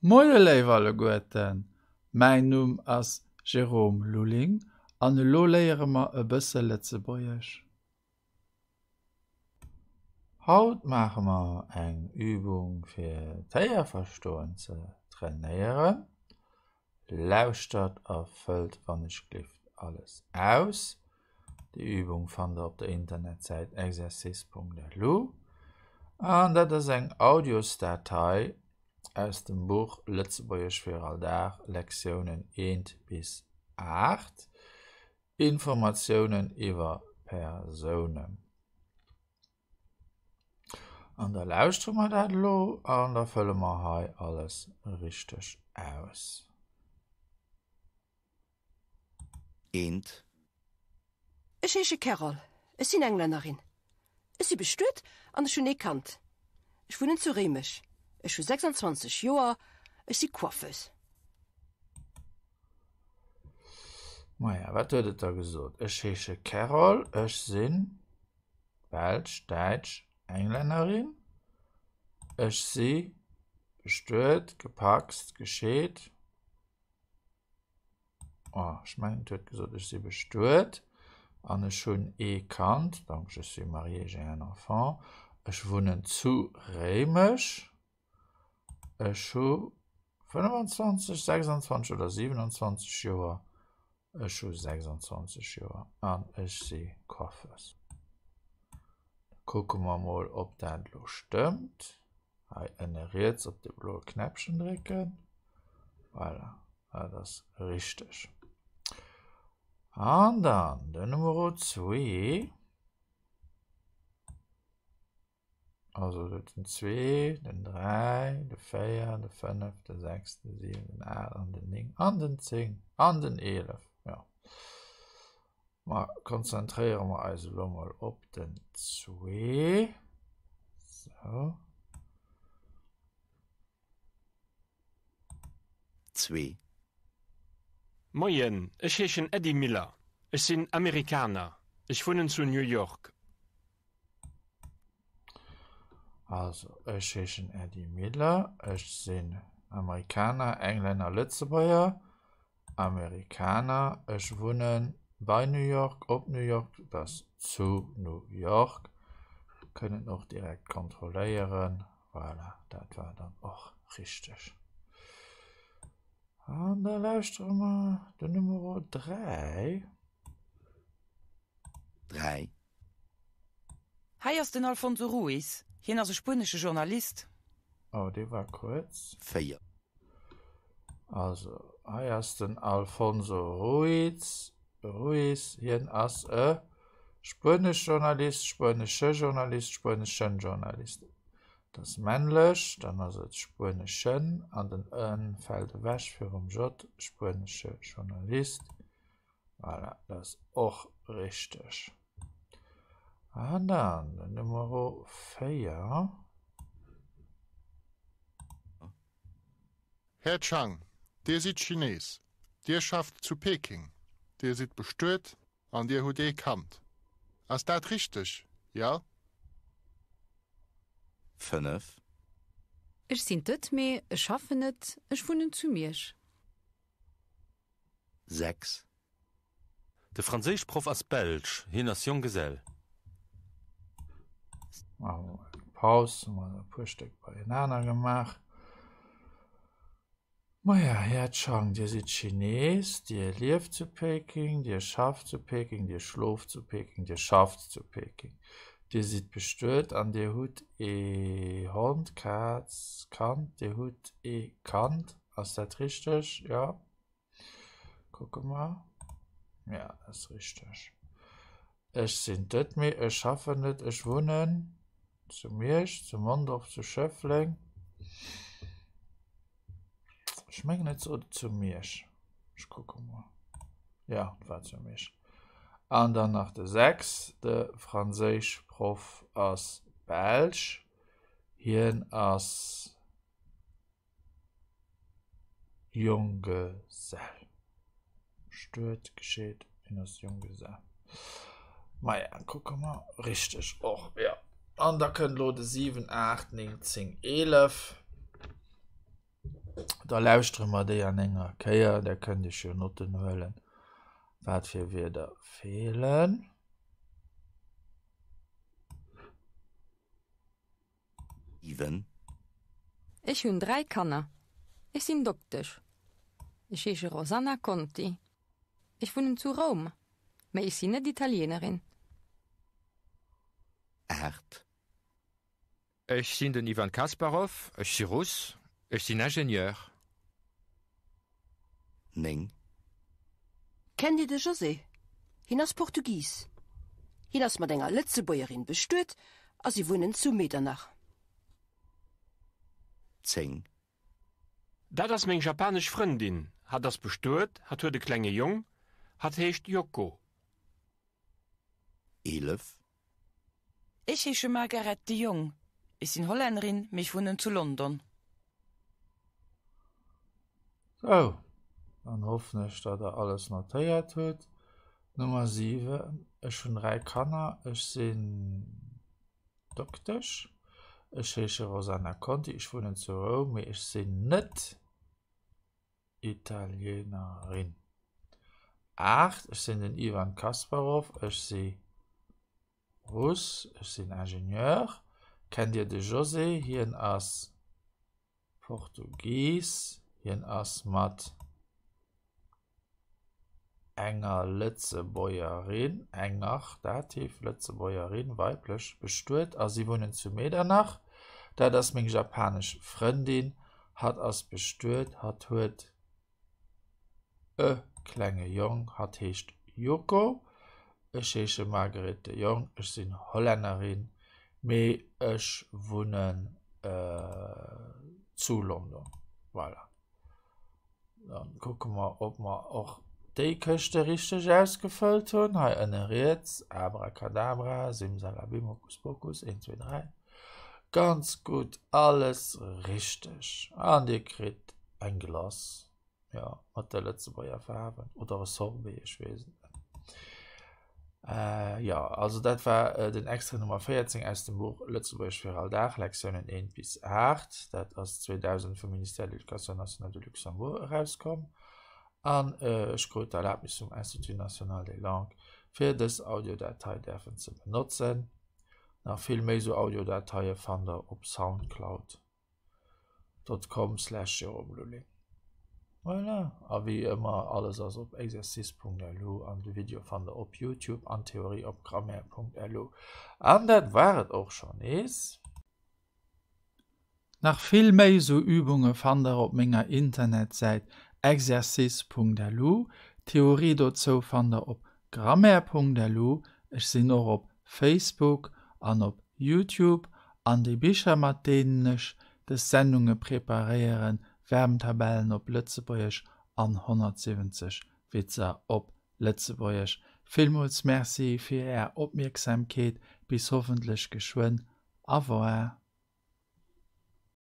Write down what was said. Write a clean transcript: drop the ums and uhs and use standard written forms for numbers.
Moie léif alleguerten, mäin Numm ass Jérôme Lulling an elo léiere mer e bësse Lëtzebuergesch. Haut maache mer eng Übung fir d'Héierverstoen ze trainéieren. Lauschtert a fëllt wannechgelift alles aus. Déi Übung fannt der op der Internetsäit exercice.lu an dat ass eng Audiosdatei aus dem Buch Lëtzebuergesch fir all Dag, Lektiounen 1 bis 8. Informatiounen iwwer Persounen. An da lauschtere mer dat elo an da fëlle mer hei alles richteg aus. Eent. Ech heesche Carol, ech sinn Englännerin. Ech si bestuet an ech hunn ee Kand. Ech wunnen zu Réimech. Ech hu 26 Joer. Ech si Coiffeuse. Maja, wat huet et da gesot? Ech heesche Carol, ech sinn belsch, däitsch, Englännerin. Ech si bestuet, gepacst, gescheet. Oh, ech mengen, et huet gesot, ech si bestuet an ech hunn ee Kand, donc je suis mariée, j'ai un enfant. Ech wunnen zu Réimech. Ech hu 25, 26 oder 27 Joer. Ech hu 26 Joer an ech si Coiffeuse. Kucke mer mol, ob dat elo stëmmt. Hei ënne riets op de bloe Knäppchen drécken. Voilà, dat ass richteg. An dann den Numero zwee. Also den 2, den 3, de 4, de 5, de 6, de 7, den 8 an den 9 an den 10 an den 11. Ja. Ma konzentréiere mer eis elo mol op den 2. Sou. 2. Moien, ech heeschen Eddie Miller. Ech sinn Amerikaner. Ech wunnen zu New York. Also, ech heeschen Eddie Miller, ech sinn Amerikaner, Englänner, Lëtzebuerger. Amerikaner, ech wunne bei New York, op New York, et ass zu New York. Kënnen och direkt kontrolléieren. Voilà, dat war dann och richteg. An da lauschtere mer den Numero 3. 3. Hei ass den Alfonso Ruiz. Hien ass e spuenesche Journalist. Oh, dee war kuerz. 4. Also, hei ass den Alfonso Ruiz, Ruiz. Hien ass e spuenesch Journalist, spuenesche Journalist, spueneschen Journalist. Et ass männlech, dann ass et spueneschen an den en fält ewech virum J, spuenesche Journalist. Voilà, dat ass och richteg. An dann den Numero 4. Här Chang, Dir sidd Chines, Dir schafft zu Peking, Dir sidd bestuet an Dir hutt ee Kand. Ass dat richteg? Jo? 5. Ech sinn d'Edmée, ech schaffen net, ech wunnen zu Miersch. 6. De Franséischproff ass Belsch, hien ass Jonggesell. Maache mer mol eng Paus, hu mer e puer Stéck beienaner gemaach. Maja, Här Chang, Dir sidd Chines, Dir lieft zu Peking, Dir schafft zu Peking, Dir schlooft zu Peking, Dir schafft zu Peking, Dir sidd bestuet an Dir hutt ee Hond, Kaz, Kand, Dir hutt ee Kand. Ass dat richteg? Jo. Kucke mer. Ja, dat ass richteg. Ech sinn d'Edmée, ech schaffen net, ech wunnen zu Miersch, zu Mondorf, zu Schëffleng. Ech mengen et sot zu Miersch. Ech kucke mol. Ja, et war zu Miersch. An dann nach de 6, de Franséischproff ass Belsch. Hien ass Jonggesell. Stued, gescheet, hien ass Jonggesell. Maja, kucke mer. Richteg och, jo. An da kënnt elo de 7, 8, 9, 10, 11. Da lauschtere mer déi an enger Kéier, där kënnt iech jo Notten huelen, wat fir Wierder feelen. 7. Ech hunn 3 Kanner. Ech sinn Doktesch. Ech heesche Rosanna Conti. Ech wunnen zu Roum, mä ech sinn net Italienerin. 8. Ech sinn den Ivan Kasparov, ech si Russ, ech sinn Ingenieur. 9. Kennt Dir de José? Hien ass Portugis. Hien ass mat enger Lëtzebuergerin bestuet a si wunnen zu Medernach. 10. Dat ass meng japanesch Frëndin. Hatt ass bestuet, hatt huet e klenge Jong, hatt heescht Yoko. 11. Ech heesche Margaret de Jong. Ech sinn Hollännerin, mee ech wunnen zu London. Sou, dann hoffen ech, datt der alles notéiert hutt. Nummer 7, Ech hunn 3 Kanner, ech sinn Doktesch, ech heesche Rosanna Conti, ech wunnen zu Roum, mee ech sinn net Italienerin. 8, Ech sinn den Ivan Kasparov, ech si Russ, ech sinn Ingenieur. Kennt Dir de José? Hien ass Portugis, hien ass mat enger Lëtzebuergerin, enger, Dativ, Lëtzebuergerin, weiblech, bestuet a si wunnen zu Medernach. Dat ass meng japanesch Frëndin. Hatt ass bestuet, hatt huet e klenge Jong, hatt heescht Yoko. Ech heesche Marguerite de Jong, ech sinn Hollännerin, mee ech wunnen zu London. Voilà. Dann kucke mer, ob mer och déi Këschte richteg ausgefëllt hunn. Hei ënne riets, Abracadabra, Simsalabim, Hokuspokus, 1, 2, 3. Ganz gutt, alles richteg. An Dir kritt eng Glace, jo, mat de Lëtzebuerger Faarwen oder e Sorbet, ech weess et net. Jo, also dat war den Extrait Nummer 14 aus dem Buch Lëtzebuergesch fir all Dag, Lektiounen 1 bis 8. Dat ass 2000 vum Ministère de l'Éducation nationale de Luxembourg erauskomm. An ech krut d'Erlaabnis vum Institut national des langues, fir dës Audiodatei däerfen ze benotzen. Nach vill méi sou Audiodateie fannt der op Soundcloud. Dot-com slash Jérôme Lulling. Voilà, a wéi ëmmer, alles ass op exercice.lu an de Video fannt der op Youtube an d'Theorie op grammaire.lu. An dat war et och schonn nees. Nach vill méi sou Übunge fannt der op menger Internetsäit exercice.lu. D'Theorie dozou fannt der op grammaire.lu. Ech sinn och op Facebook an op Youtube an déi Bicher mat deenen ech des Sendunge preparéieren, Verbntabellen op Lëtzebuergesch an 170 Witzer op Lëtzebuergesch. Villmools Merci fir Är Opmierksamkeet, bis hoffentlech geschwënn, au revoir.